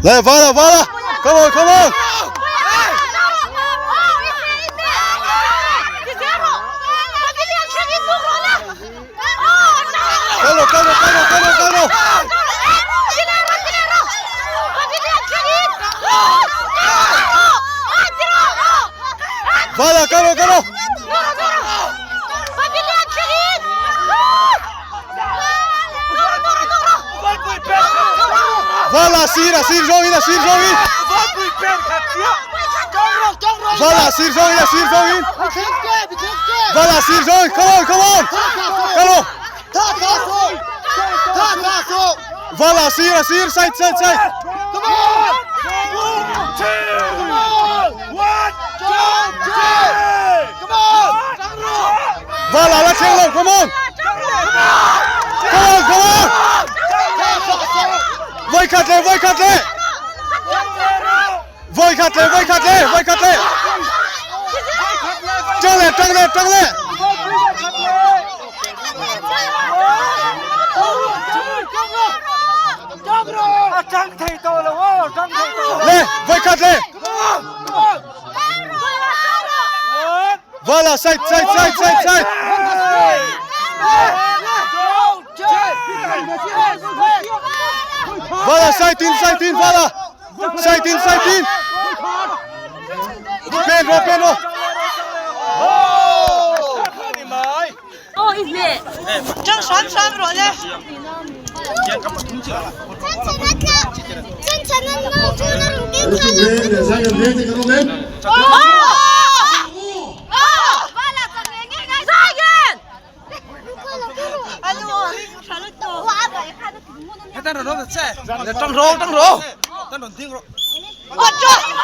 来，完了完了，come on come on！干了干了干了干了干了！完了干了干了！Vala, sir, sir, Zoe, sir, Zoe. Vala, sir, Zoe, sir, Zoe. Vala, sir, Zoe, come on, come on. Come on. Vala, sir, sir, side, side, side. Come on! One, two, one, two, three. Come on! Vala, let's go, come on. Come on, come on. Voi khát lên, voi khát lên. Voi khát lên, voi khát lên, voi khát lên. Trăng lên, trăng lên, trăng lên. Lên, voi khát lên. Vala, side, side, side, side, side. Vala, side in, side in, Vala. Side in, side in. Pedro, Pedro.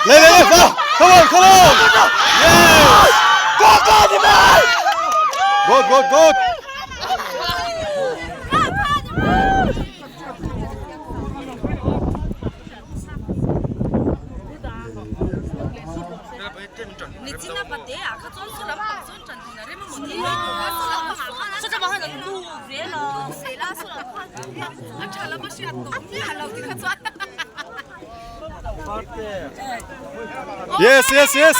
Lên, lên, lên, vào. Come on, come on. Yes. Go, go, đi mày! Good, good, good. Yes, yes, yes.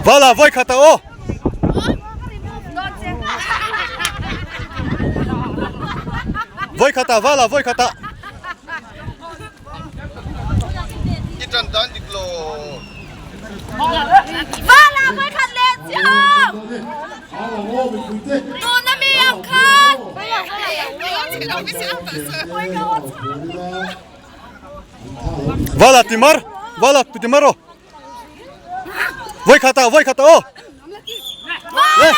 Vala, voi khata o. Voi khata, Vala, voi khata. Vala Timar, Vala Timaro. Voi khata, voi khata o. Le.